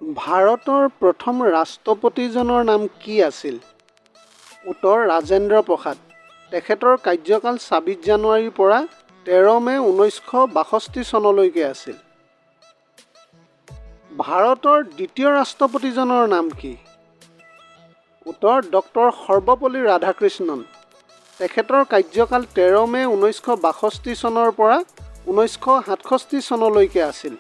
ভাৰতৰ প্ৰথম ৰাষ্ট্ৰপতিজনৰ নাম কি আছিল? উত্তৰ ৰাজেন্দ্ৰ প্ৰসাদ। তেখেতৰ কাৰ্যকাল 26 জানুৱাৰীৰ পৰা 13 মে' 1962 চনলৈকে আছিল। ভাৰতৰ দ্বিতীয় ৰাষ্ট্ৰপতিজনৰ নাম কি? উত্তৰ ডক্টৰ সৰ্বপল্লী ৰাধাকৃষ্ণন। তেখেতৰ কাৰ্যকাল 13 মে' 1962 চনৰ পৰা 1967 চনলৈকে আছিল।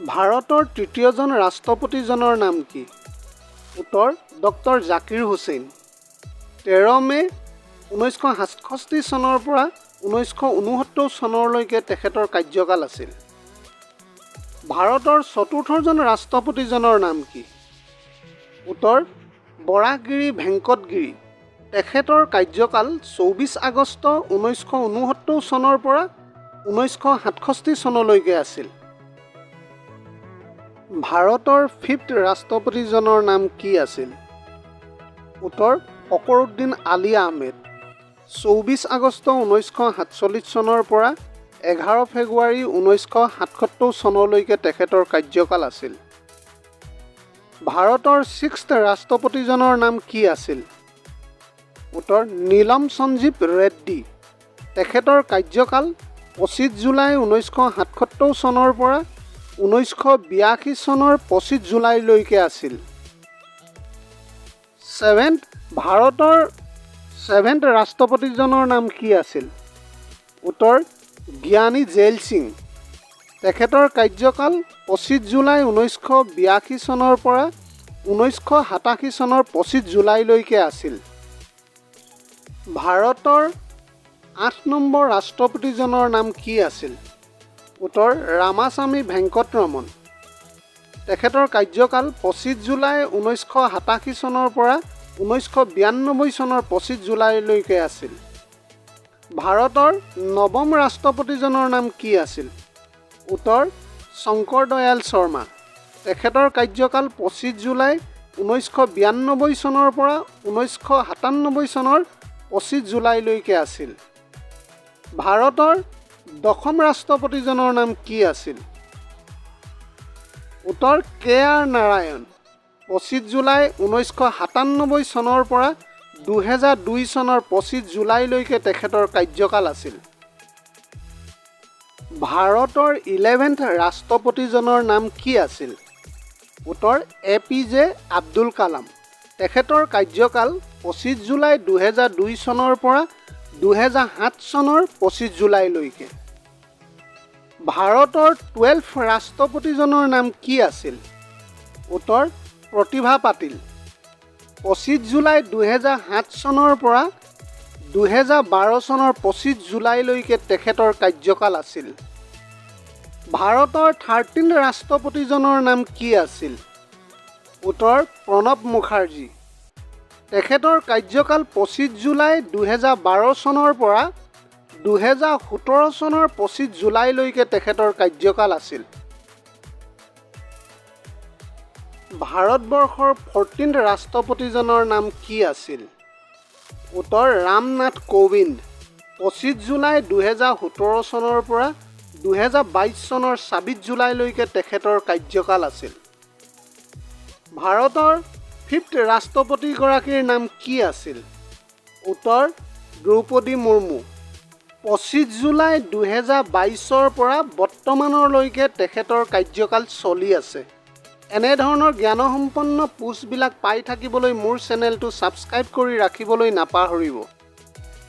ভাৰতৰ তৃতীয়জন ৰাষ্ট্ৰপতিজনৰ নাম কি? উত্তৰ ডক্টৰ জাকিৰ হুছেইন। 13 মে' 1967 চনৰ পৰা 1969 চনলৈকে তেখেতৰ কাৰ্যকাল আছিল। ভাৰতৰ চতুৰ্থজন ৰাষ্ট্ৰপতিজনৰ নাম কি? উত্তৰ বৰাহগিৰি ভেংকটগিৰি। তেখেতৰ কাৰ্যকাল 24 আগষ্ট 1969 চনৰ পৰা 1967 চনলৈকে আছিল। ভাৰতৰ ফিফ্থ ৰাষ্ট্ৰপতিজনৰ নাম কি আছিল? উত্তৰ ফকৰুদ্দিন আলী আহমেদ। 24 আগষ্ট 1947 চনৰ পৰা 11 ফেব্ৰুৱাৰী 1977 চনলৈকে তেখেতৰ কাৰ্যকাল আছিল। ভাৰতৰ ছিক্সথ ৰাষ্ট্ৰপতিজনৰ নাম কি আছিল? উত্তৰ নীলম সঞ্জীৱ ৰেড্ডী। তেখেতৰ কাৰ্যকাল 25 জুলাই 1977 চনৰ পৰা 1982 চনৰ 25 জুলাইলৈকে আছিল। ভাৰতৰ ছেভেন্থ ৰাষ্ট্ৰপতিজনৰ নাম কি আছিল? উত্তৰ জ্ঞানী জেইল সিং। তেখেতৰ কাৰ্যকাল 25 জুলাই 1982 চনৰ পৰা 1987 চনৰ 25 জুলাইলৈকে আছিল। ভাৰতৰ 8 নম্বৰ ৰাষ্ট্ৰপতিজনৰ নাম কি আছিল? উত্তৰ ৰামাস্বামী ভেংকটৰমন। তেখেতৰ কাৰ্যকাল 25 জুলাই 1987 চনৰ পৰা 1992 চনৰ 25 জুলাইলৈকে আছিল। ভাৰতৰ নৱম ৰাষ্ট্ৰপতিজনৰ নাম কি আছিল? উত্তৰ শংকৰ দয়াল শৰ্মা। তেখেতৰ কাৰ্যকাল 25 জুলাই 1992 চনৰ পৰা 1997 চনৰ 25 জুলাইলৈকে আছিল। ভাৰতৰ 10ম ৰাষ্ট্ৰপতিজনৰ নাম কি আছিল? উত্তৰ কে আৰ নাৰায়ণ। 25 জুলাই 1997 চনৰ পৰা 2002 চনৰ 25 জুলাইলৈকে তেখেতৰ কাৰ্যকাল আছিল। ভাৰতৰ 11th ৰাষ্ট্ৰপতিজনৰ নাম কি আছিল? উত্তৰ A P J Abdul Kalam. তেখেতৰ কাৰ্যকাল 25 জুলাই 2002 চনৰ পৰা 2007 চনৰ 25 জুলাইলৈকে। ভাৰতৰ 12 ৰাষ্ট্ৰপতিজনৰ নাম কি আছিল? উত্তৰ প্ৰতিভা পাটিল। 25 জুলাই 2007 চনৰ পৰা 2012 চনৰ 25 জুলাইলৈকে তেখেতৰ কাৰ্যকাল আছিল। ভাৰতৰ 13 ৰাষ্ট্ৰপতিজনৰ নাম কি আছিল? উত্তৰ প্ৰণৱ মুখাৰ্জী। তেখেতৰ কাৰ্যকাল 25 জুলাই 2012 চনৰ পৰা 2017 চনৰ 25 জুলাইলৈকে তেখেতৰ কাৰ্যকাল আছিল। ভাৰতবৰ্ষৰ 14 ৰাষ্ট্ৰপতিজনৰ নাম কি আছিল? উত্তৰ ৰামনাথ কোবিন্দ। 25 জুলাই 2017 চনৰ পৰা 2022 চনৰ 26 জুলাইলৈকে তেখেতৰ কাৰ্যকাল আছিল। ভাৰতৰ ফিফ্থ ৰাষ্ট্ৰপতিগৰাকীৰ নাম কি আছিল? উত্তৰ দ্ৰৌপদী মুৰ্মু। 25 জুলাই 2022ৰ পৰা বৰ্তমানলৈকে তেখেতৰ কাৰ্যকাল চলি আছে। এনেধৰণৰ জ্ঞানসম্পন্ন পোষ্টবিলাক পাই থাকিবলৈ মোৰ চেনেলটো ছাবস্ক্ৰাইব কৰি ৰাখিবলৈ নাপাহৰিব।